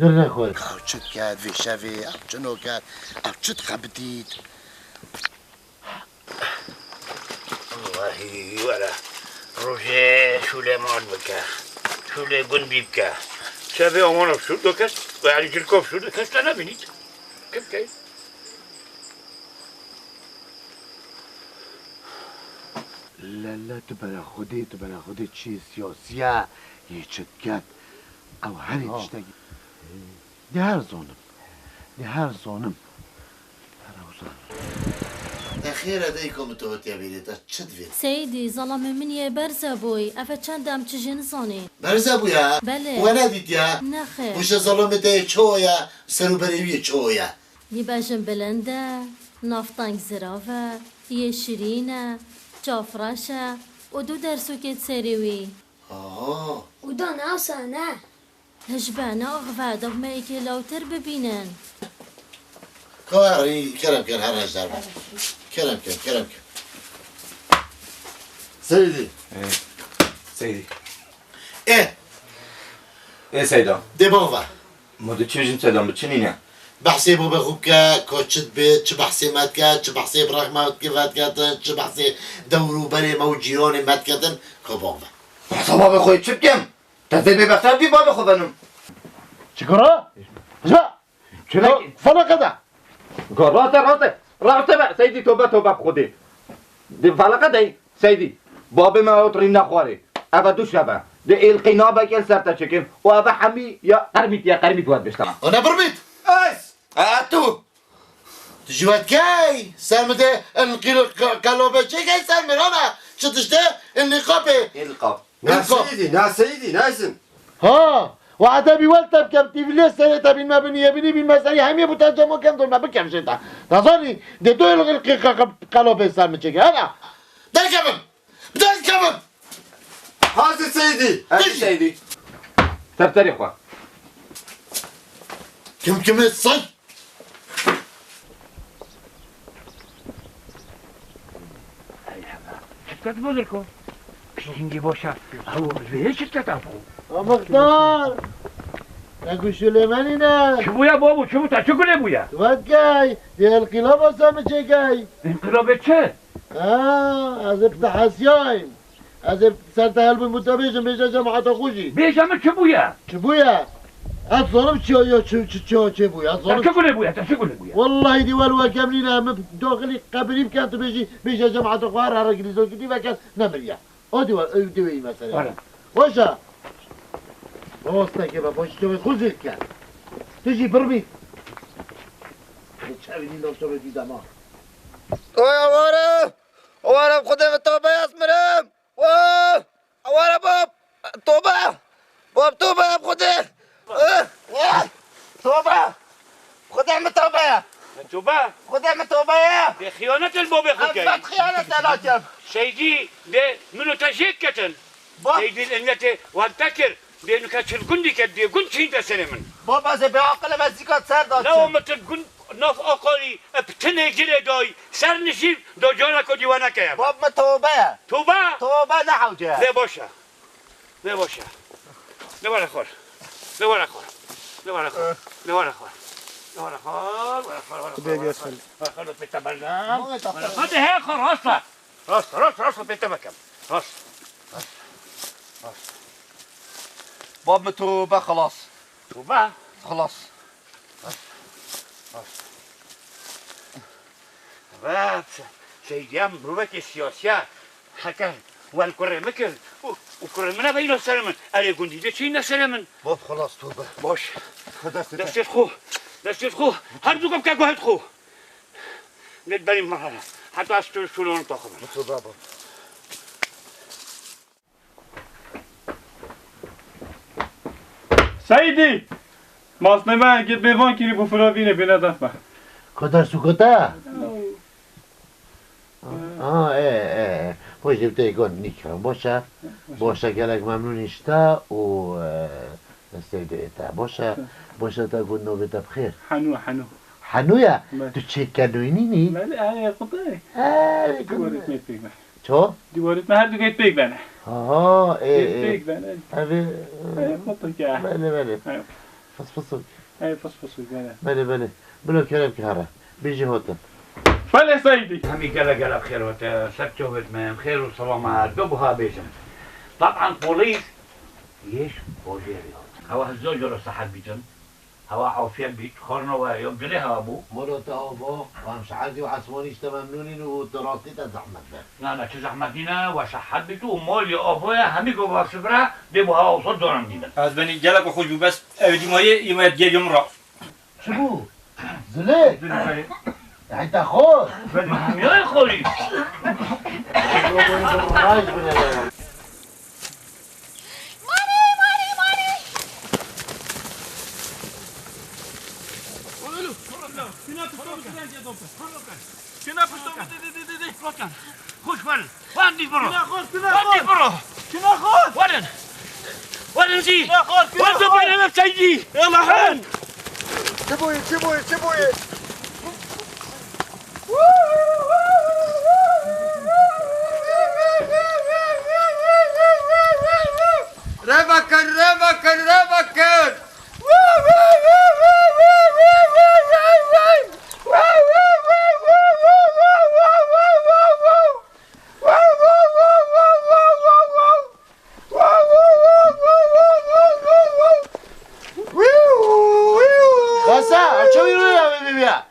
Dur nexwe. Ew çi diket vê şevê, ew çi noket, ew çi dixebitît? Wahî were. Rojê şûlê mal bike. Şûlê gund bî bike. Şevê awana şûr do kes, yani cilkov şûr do kes te nebînît. Kim key? Lele tu bere Xwedê, tu bere Xwedê çi siyasiye yê çi diket. Ew herî tiştekî. Di her zonim. Di her zonim. Te xêr e dayiko min tu hatiye bîrê te çi divê? Seyîdî, zelamê min yê berze bûy. Ev e çend em çi jê nizanî. Berze bûye? Belê. We nedîtiye? Nexêr. Wişe zelamê te yê çi ye? Ser û berê wî yê çi ye? Yê bejin bilind e, nafteng zirav e, yê şirîn e, çavreş e û du dersokê serê wî. Aha. Û da ne asane. Hişbe, ne axive, da me êkê lawtir bibînin. Ka herî kerem kin, her reş derbe. Kerem kin, kerem kin. Seydî. Ê, Seydî. Ê. Ê Seyda. Dê bava. Ma tu çi jin Seyda, bi çi nîne? Behsê bavê xwe bike, ka çi dibe, çi behsê me dike, çi behsê birêx me dike, vediketin, çi behsê dewr û berê me û cîranê me diketin, ka bava. Behsa bavê xwe yê çi bikim? Te zê bêbextan dî bavê xwe venim. Çi kara? Ja! Çi ne? Fana qeda. Go, raste, raste. Raste be, Seydî, tobe, tobe bi Xwedê. Di fana qedey, Seydî. Babê me ot rîn nexwarê. Eve du şeve. Di êlqî nabek el ser te çekim. O eve hemî ya qermît, ya qermît wet biştana. O ne birmît? Ez! E, tu! Tu ji we dikey, ser min de in qîl-, qa-, qalobe çêkey ser min, ana, çi tişt e, in nîqabê. Nîqab. Na Nîqab. Seyîdî, na Seyîdî, na izin. Ha, we edebî wel te bikem, tîvilê serê te bînme binî, yê binî bînme serî, hemî bû te cemo kem zor me bikem jê te. Nazanî, dê tu in qîl-, qa-, qa-, qalobe ser min çêkey, ana. Derkevin! Derkevin! Hazir Seyîdî! Hazir Seyîdî! Tefterê xwe. Kim kim e say? Çift kat budur ko. Pişingî boşa. Ew vê çift kat ew xo. Amixdar! Te ku Şulemenî ne? Çi bûya babo, çi bû, te çi gulê bûya? Wekey, dê inqîlaba ser min çêkey. Înqilabê çi? Ha, ez ê bi te hesiyayim. Ez ê ser te helbim û te bêjim, bêje cemaeta xwe jî. Bêje min çi bûye? Çi bûye? Ez zanim çi ya, çi, çi, çi ya çê bûye? Ez Te zanim çi gulê bûye? Te çi gulê bûye? Wallahî dî wel wekem nîne, min daxilî qebirî bikin, tu bêjî, bêje cemaeta xwe her here gilîzo kidî veke nemiriye. O dî wel, ew dî wê mesela. Were. Baş e. Rostekê be, baş çavê xwe zêr ke. Tu jî bir bî. Çavê dî, çavê dî dema. Oy aware! Aware, bi Xwedê min tobe ez mirim. Wa! Aware bab! Tobe! Bab tobe, bi Xwedê! Eh, eh, tobe! Xwedê min tobe ye! Tobe? Xwedê min tobe ye! Dê xiyanet li babê xwe Ez key. Bet xiyanet te nakim. Seydî, dê min û te jêk ketin. Bab! Seydî innetê wan te kir. Dê nuke çil gundî ke dê gund çîn te serê min. Bab, ez ê bêaqil im, ez zîka ser da Lewo çim. Min tu gund nav aqalî, ep tinê cilê dayî, ser nişîv, do careko dîwa nekeye. Bab, min tobe ye. Tobe? Tobe ne hewce ye. Vê baş e. Vê baş e. Ne were xor. Ne were xor. Ne were xor. Ne were xor. Ne were xor. Were xor, were xor, were xor. Were xor, pê te berdan. Were xor, de he xor, hasta. Rast, rast, rast, pê te mekem. Rast. Rast. Rast. Bab min tobe, xelas. Tobe? Xelas. Rast. Rast. Evet. Seydiyem, mirovekî siyasiye. Heke wel kurê min kir. Û, û kurê min e beyno serê min. Erê gundî de çîne serê min. Bab, xelas, tobe. Baş. Xwe destê te. Destê xwe. Destê xwe. Her du gop ke guhet xwe. Lê berî me here. Heta ez tu şûlon taxim. Mutlu baba. Seydî! Masneme git bê van kirî bu firavînê bêne def me. Kota sukota? Ha, e, e, e. Boş, te gon nîkran. Boşa, boşa, gelek memnûn işte û, e, Destê te, boş e, boş e, te got navê te bi xêr. Henû, Henû. Henû ye? Belê. Tu çêke nûyî nînî? Belê, he, qutay. He, Dîwarê me pêk be. Ço? Dîwarê me her du geyt pêk bene. Ha, ê, Geyt ê. Pêk bene. Ev ê, He, qutay ke. Belê, belê. He. Fısfısık. He, fısfısık, belê. Belê, belê. Bilo kerem ki here. Bijî hotin. Belê Seydî. Hemî gele gele bi xêr hate, ser çavêt me, em xêr û selama, du buha bêjim. Taban polîs, Yêş bojêrî hat. Hewa hizar cara sehet bîtin. Hewa afiyet bît. Xwarina we ya girê hewa bû. Mala te ava, em ji erdî û esmanî ji te memnûnîn û tu rastî te zehmet be. Na, na, çi zehmet nîne, we sehet bît û mal ya ava ye, hemî gava sifre, dê bo hewa wisa caran dînin. Ez benî gelek xweş bû, bes ew dîmayê, yê me yê digel yê min ra. Çi bû? Zilê? Zilê, belê. Heyta xor? Belê. Yay xorî. Ray bine. Mari, mari, mari. Şuna pişto bide, de, de, de, de. Rotan. Xuş verin. Wan dî biro. Şuna xor, şuna Wan dî xor. Biro. Şuna xor. Verin. Verin zî. Şuna xor, şuna xor. Wan dî biro, Seydî. Yalla, verin. Çi bûye, çi bûye, çi bûye? Reva kir, reva kir, reva kir. Basa, çawi rûya wê bibîya.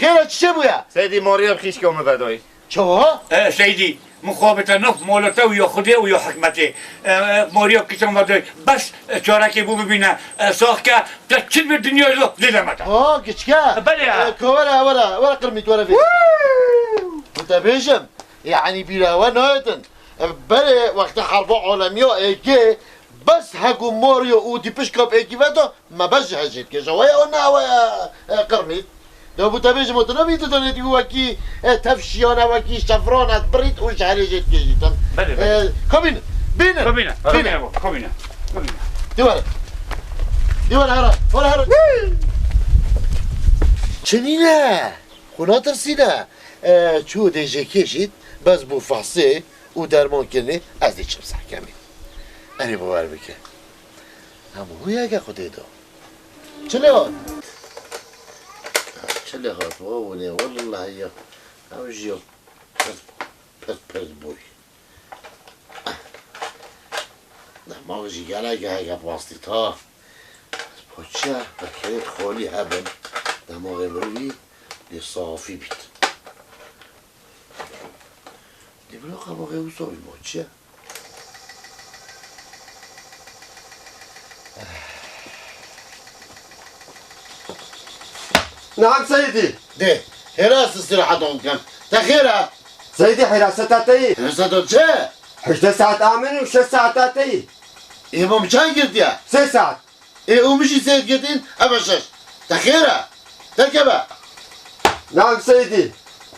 Xêra çi çê bûya? Seydî, mariyê bi xîşka min vedayî. Çawa? E, Seydî. Mixabite naf mola te û ya Xwedê û ya hikmetê. E, e, Mariya kiçan ve doy. Bes, e, çarekê bû bibîne. E, sax ke te çi bi dinya lo lê demete. Ha, kiçke. E, belê ya. E, ka were, were, were Qirmît, were vê. Woo! Bi te bêjim, yani bîra we nayêtin. E, belê wextê herba alemiya êkê, bes hek û Mariya û dî pişka bi êkî ve da, Me bes ji hejê dikêşe. Waya û na waya, e, Qirmît. De bû te bêjim û tu nebî tu donê dî wekî, e, tevşiyane, wekî şefrane birît û ji herê jê dikêşîtin. Belê, belê. E, ka bînin. Bînin. Ka bîne. Ka bîne. Bîne bo. Ka bîne. Ka bîne. Dî were. Dî were here. Were here. Çi nîne? Xwe natirsîne. E, çû dê jê kêşît, bes bû fehsê û derman kirinê, ez dê çim sehkemê. Erê bawer bike. Hemû huyeke Xwedê da. Çi lê hat? Çi lê hat? Wa winê, wellahî ya. Ew jî ya pir, pir, pir bûy. Demax jî gelek heke pastî ta. Poçe, bekerê xolî hebin. Demaxê mirovî lê safî bît. Dê bila qebaxê wisa bî, poçe. Naam Seydî. Dê, hêra ez istirahat bikim. Te xêr e? Seydî, hiraseta te yî. Hiraseta çi? Heştê saet a min û şeş saeta te yî. Ê, min çend girtiye? Sê saet. Ê, û min jî sê girtin, eve şeş. Te xêr e? Derkeve. Naam Seydî.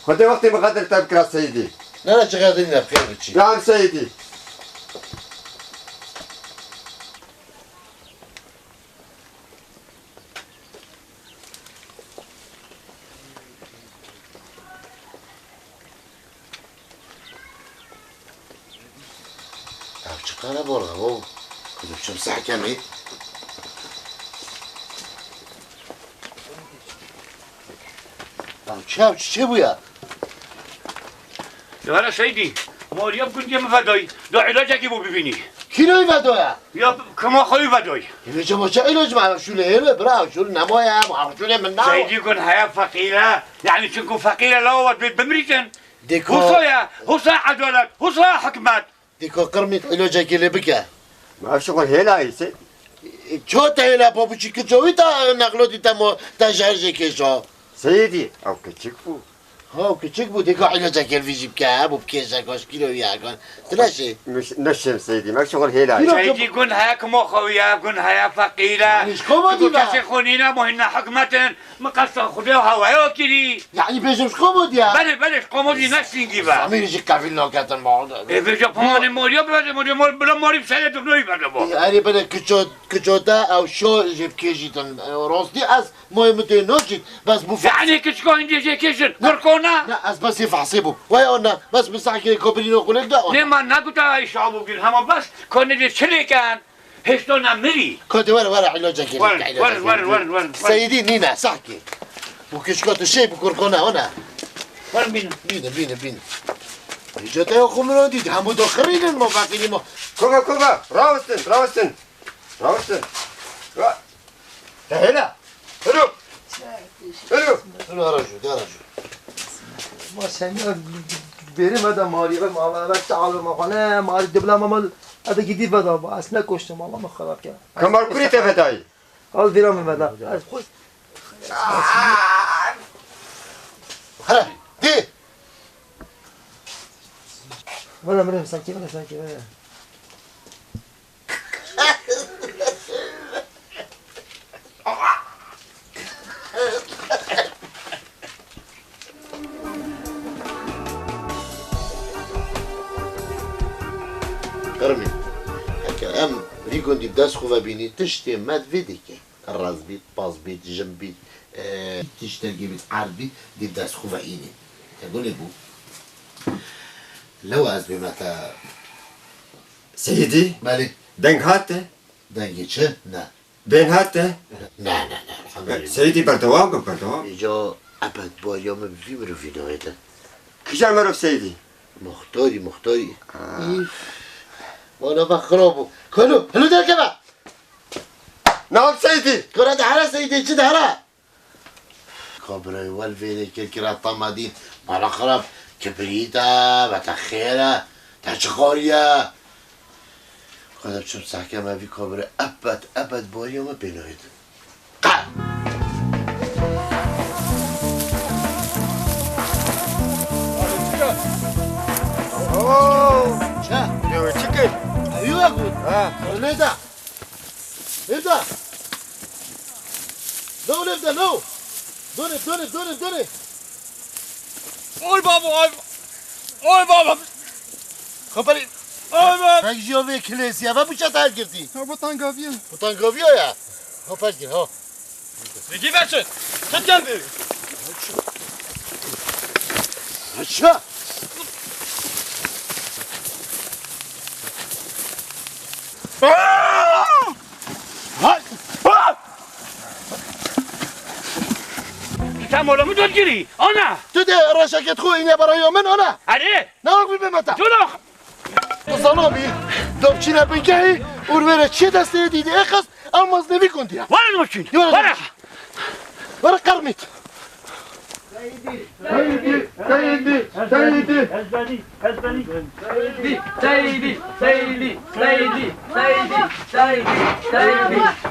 Xwedê wextê min qedir te bikira Seydî. Nere çi qedir ne, bi xêr biçî. Naam Seydî. Ev çi qerebol e bo? Ku tu çim sehkemî. Ev çi, ev çi çêbûye? Were Seydî, Mariya bi gundê min vedayî, da îlacekî bo bibînî. Kî nayî vedoya? Ya kima xwe wî vedayî. Hêvê çima çi îlac me? Ev şûlê hêl e, bira, ev şûl nemaye, ev şûlê min nawe. Seydî gun heye feqîr e, yani çinku feqîr e, lawa wet bê bimrîtin. Dêka. Husa ye, husa edalet, husa hikmet. Dêka Qirmît îlacekê lê bike. Ma ev şixul hêla yî se. Ço te hêla pabuçî kiço wî ta nexlotî te mo, te ji her jê kêşa. Seydî, ew kiçik bû. Ha, ew kiçik bû, dêka îlacekê li vî jî bike, hebû bikêşe, kaş kîlo wî hekan. Tu neşê. Neşêm Seydî, me şixul hêla yî. Kîlo Seydî gun heye kimo xewiye, gun heye feqîr e. Yanî ji koma dî be? Kesê xwe nîne, muhînne hikmet in. Min qesta Xwedê hewaya kirî. Yanî bêjim ji komodî ye? Belê, belê, ji komodî ne singî be. Samîrî jî qevîl naketin ma. Ê, vêca pamanê Moriya bibêje, Moriya mor, bila Morî bi serê dixnoyî berde bo. Ê, erê belê kiço, kiço te ew şo jê bikêjîtin. Ê, rastî ez moyê min tê nakît, bes bû fe- Yanî kiçika hindê jê kêşin, kurkona? Ne, ez bes ê fehsê bûm. Waya ne, bes min sehkê ko birîno xulek de ona. Nê, ma neguta îşa bû bîn, hema bes konê dê çilêken. Hêşto ne mirî. Kotê were, were, îlacekê. Were, were, were, were, were. Seydî nîne, sahkê. Bu kişko tu şey, bu kurkona ona. Were bîne. Bîne, bîne, bîne. Îca te xwe min dît, hemû do xirînin ma, feqîrî ma. Kova, kova, rawestin, rawestin. Rawestin. Ra-, te hêla. Helo. Helo. Helo, ara jû, de ara jû. Ma şemiya bêrê me de marî ve, ma ve, ve te alor ma xane, marî dibla ma mal, eve gidî ve da, ba, ez ne koştum, Allah me xerab ke. Kamar kurê te vedayî. Al vîra min veda. Ez xwe. He, dî. Veda mirim, sakin, veda sakin, veda. Qirmî, heke em vî gundî bi dest xwe ve bînî, tiştê me divê dike. Raz bît, paz bît, jin bît, e, tiştekî bît, erd bît, dî bi dest xwe ve înî. Te gulê bû. Lew ez bême te. Seyîdî? Belê. Deng hate? Dengê çi? Ne. Bên hate? Ne, ne, ne, elhamdülillah. Seyîdî berdewam be, berdewam. Îca ebed bariya min bi vî mirovî nayê te. Kîjan mirov Seyîdî? Muxtarî, muxtarî. Ha. Îf. Wala me xirab bû. Kalo, helo derkeve. Nam Seyîdî. Kura de here Seyîdî, çi de here? Kabirayê wel vêrê kir kira tama dîn. Mala xirab. Kibrît e, ve te xêr e, te çi xwariye? Xwedê biçim sehke me vî kabirê ebed, ebed bariya me pê nahêtin. Qe! Oo! Çi? Ew çi kir? Ew yû got. Ha. Ew ne da? Evde! No, evde, no! Dönüp, dönüp, dönüp, dönüp! Oy baba, oy! Oy baba! Xapari! Oy baba! Bek jiyo ve kilesiye, ve bıçak tar girdi. Ha, bu tangaviye. Bu tangaviye ya. Ha, pes gir, ha. Peki ver çöt. Tut kendini. Aşağı. Hay! Tam oğlumu dört giri. Ana! Tu de reşeket xo ine barayı min ana. Hadi. Ne bak bir meta. Dur. Tu sana bir dopçine bin gehi, urvere çiğ desteğe diydi. Ekas, almaz ne bir kondiya. Var mı şimdi? Var. Var. Var karmit. Seydi, Seydi, Seydi. Ezberi, ezberi. Seydi, Seydi, Seydi, Seydi. Seydi, Seydi,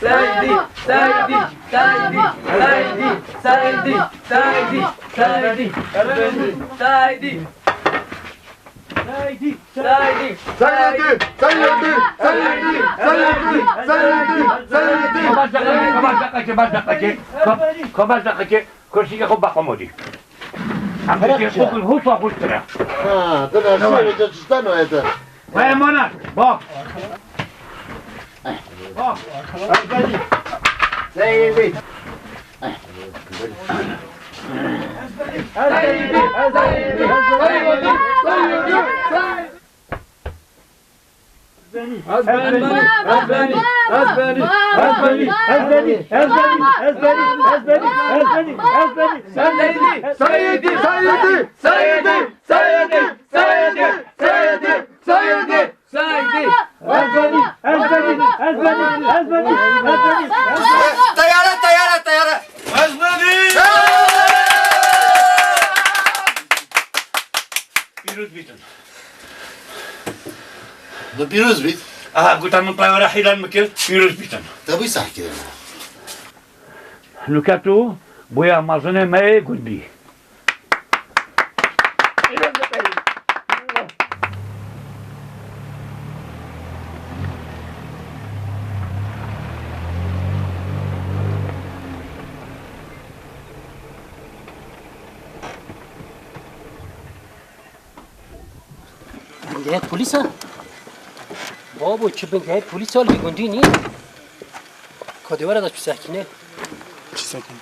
Seydi, Seydi, Seydi, Seydi, Seydi, Seydi. Kabaş dakika, kabaş dakika, kabaş dakika. Kab-, kabaş dakika, kursiye xo baqamodî. Em dikê xo kul husa xo tire. Ha, dina şêrê de cizdan o ede. Vay emanet, bak. Bak. Seydi. Seydi! Ezberi! Ezberi! Ezberi! Ezberi! Ezberi! Teyare, teyare, teyare! Ezberi! Pîroz bîtin. Tu pîroz bît. Aha, gotan min peyvara hîlan min kir, pîroz bîtin. Te bî seh kirin. Nuke tu boya mazinê me yê gundî. Bingehê polîsa? Babo, çi bingehê polîsa li vî gundî nî? Kadê were da çi sekîne? Çi sekîne?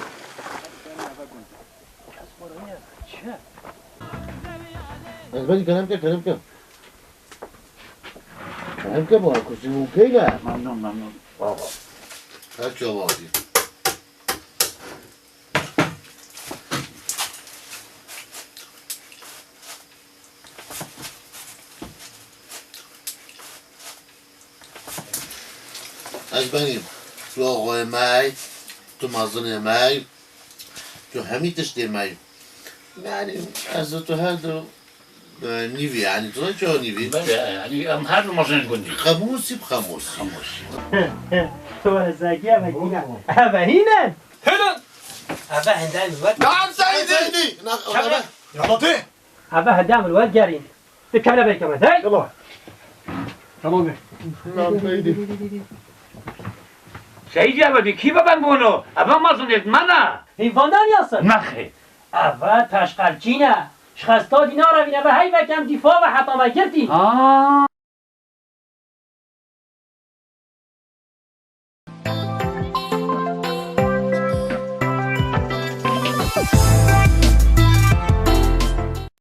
Ez beni kerem ke, kerem ke. Kerem ke bana, kuşu bu keyne. Memnun, memnun. Baba. Her şey var diye. Ez benî, tu axayê me yî, tu mezinê me yî, tu hemî tiştê me yî. Yanî ez û tu her du, e, nîvî, yanî tu ne çawa nîvî? Belê, yanî em her du mezinên gundî. Xemûsî bi xemûsî. Xemûsî. Tu were zekiye vekîne. Eve hîne. Hêlan! Eve hende mi wek. Naam Seydî! Seydî! Na-, Çabuk! Eve. Yala tê! Eve hende mi wek gerîn. Di kele bey keme, hey! Yala. Tamam be. Naam Seydî. Seydî eve di kî be ben gono? Eve mazin et mana. Hîvanan yasın. Naxê. Eve teşqelçîne. Ji xesta dî narevîne ve hey vekem dîfa ve heta me girtî. Aa.